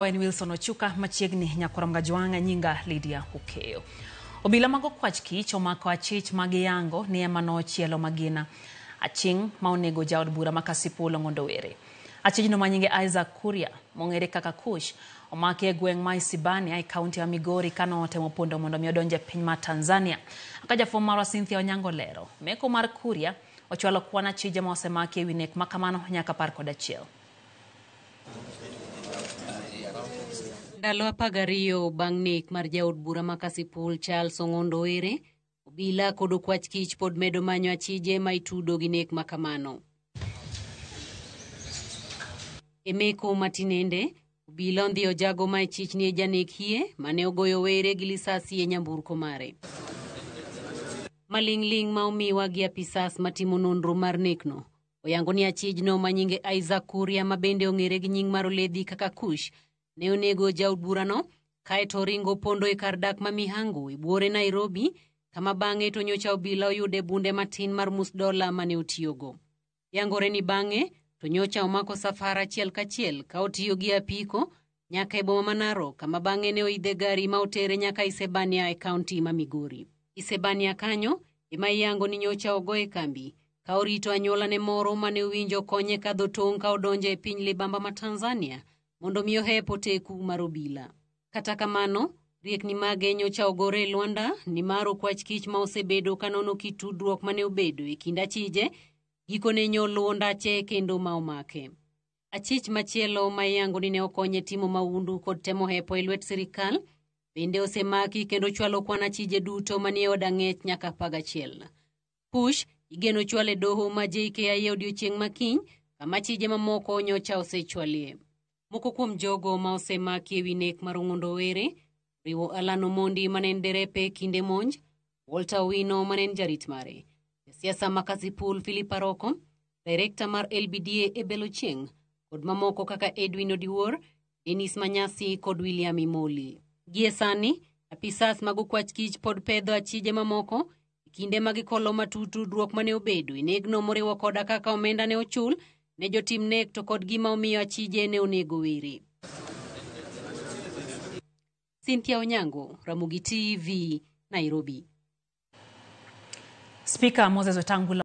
En Wilson Ochuka machiegni nyakorom Gajwang' nyinga Lydia Okeyo. Obila mag okwach kich omako achich mag yango ni ema nochielo magina aching' ma onego jaod bura ma Kasipul Ong'ondo Were. Achijno ma nyinge Isaac Kuria mong'ere kaka Kush omaki e gweng' ma Isibania e kaunti ma Migori kano otemo pondo mondo mi odonj e piny mar Tanzania. Kaka jafwambo marwa Cynthia Onyango lero, meko mar Kuria ochwalo kwan achije ma osemaki e wi nek ma kamano nyaka 11. Ndalo 12 bang' nek mar jaod bura ma Kasipul Charles Ong'ondo Were, obila kod okwach kich pod medo manyo achije ma itudo gi nek ma kamano. E meko matinende, obila ondhiyo jago ma ichich ni e janek hie mane ogoyo Were gi lisasi e nyamburko mare. Maling'ling' ma omiwa gi apisas matimo nonro mar nekno, oyango ni achijno ma nyinge Isaac Kuria ma bende ong'ere gi nying mar oledhi kaka Kush, ne onego jaod burano kaeto oringo pondo e kar dak ma Mihango e buore Nairobi, kama bang'e to nyocha obila oyude bunde matin mar mus dola mane otiyogo. Yangore ni bang'e to nyocha omako safar achiel kachiel ka otiyo gi apiko nyaka e boma ma Narok, kama bang'e ne oidhe gari ma otere nyaka Isebania e kaunti ma Migori. Isebania kanyo ema iyango ni nyocha ogo e kambi ka orito anyuolane moro mane owinjo konye kadho tong' ka odonjo e piny libamba ma Tanzania mondo mi ohep oteku mar obila. Kata kamano, riekni mage nyocha ogore e lwanda nimar okwach kich ma osebedo ka nono kit tudruok mane obedo e kind achije, gikone nyoluwo ndache kendo ma omake. Achich machielo ma iyango ni ne okonye timo mahundu kod temo hepo e lwet sirikal bende osemaki kendo chwalo kwan achije duto manie od ang'ech nyaka 11. Kush igeno chwal e doho ma JKIA e odiochieng' makiny, kama achije mamoko nyocha osechwalie. Moko kuom jogo ma osemaki e wi nek mar Ong'ondo Were riwo Alan Omondi mane en derepe kinde monj, Walter Owino mane en jarit mare, jasiasa ma Kasipul Philip Aroko, direkta mar LBDA Abel Ochieng', kod mamoko kaka Edwin Odiwuor, Dennis Manyasi kod William Imoli. Gie sani, apisas mag okwach kich pod pedho achije mamoko e kinde ma gikolo matut tudruok mane obedo e negno moriwo koda kaka omenda ne ochul ne jotim nek to kod gima omiyo achije ne onego Were. Cynthia Onyango, Ramogi TV, Nairobi. Spika Moses Wetangula